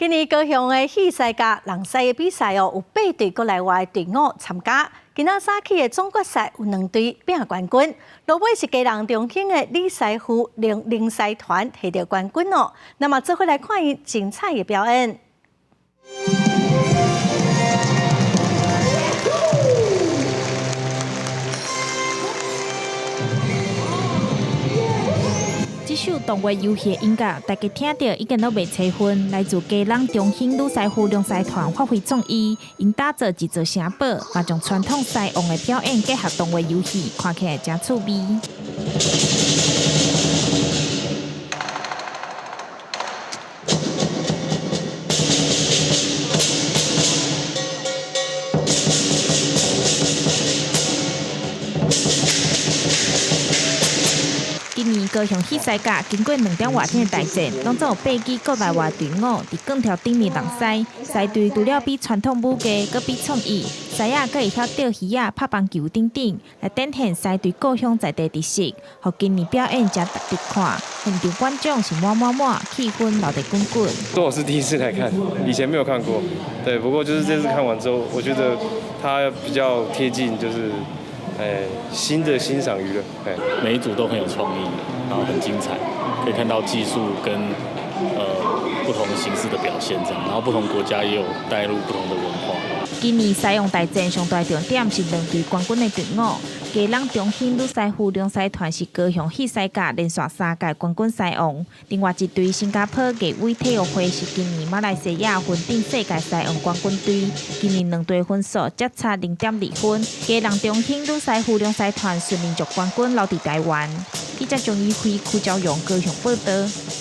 今年高雄的戲獅佮龍獅的比賽哦，有八隊國內外隊伍參加。今仔早起的總決賽有兩隊拼冠軍，落尾是基隆中興的李師傅龍龍獅團提著冠軍哦。那麼做伙來看𪜶精彩的表演。這首動畫遊戲的音樂，大家聽著已經攏袂吹昏。來自基隆中興女師傅龍獅團發揮創意，𪜶打造一座城堡，嘛將傳統獅王的表演結合動畫遊戲，看起來誠趣味。今年高雄戲獅甲經過兩點外鐘的大戰，攏總有八支國內外隊伍佇鋼條頂面弄獅。獅隊除了比傳統武藝，閣比創意，獅仔閣會曉釣魚仔、拍棒球等等，來展現獅隊故鄉在地特色，予今年表演誠值得看。現場觀眾是滿滿滿，氣氛鬧熱滾滾。這我是第一次來看，以前沒有看過。對，不過就是這次看完之後，我覺得它比較貼近，就是新的欣賞娛樂。每一組都很有創意，然後很精彩，可以看到技術跟不同形式的表現，這樣，然後不同國家也有帶入不同的文化。今年獅王大戰上大重點是兩隊冠軍的隊伍。基隆中興女師傅龍獅團是高雄戲獅甲連續三屆冠軍獅王，另外一隊新加坡藝威體育會是今年馬來西亞雲頂世界獅王冠軍隊。今年兩隊分數只差0.2分，基隆中興女師傅龍獅團順連續冠軍留佇台灣。記者張怡輝、柯昭陽高雄報導。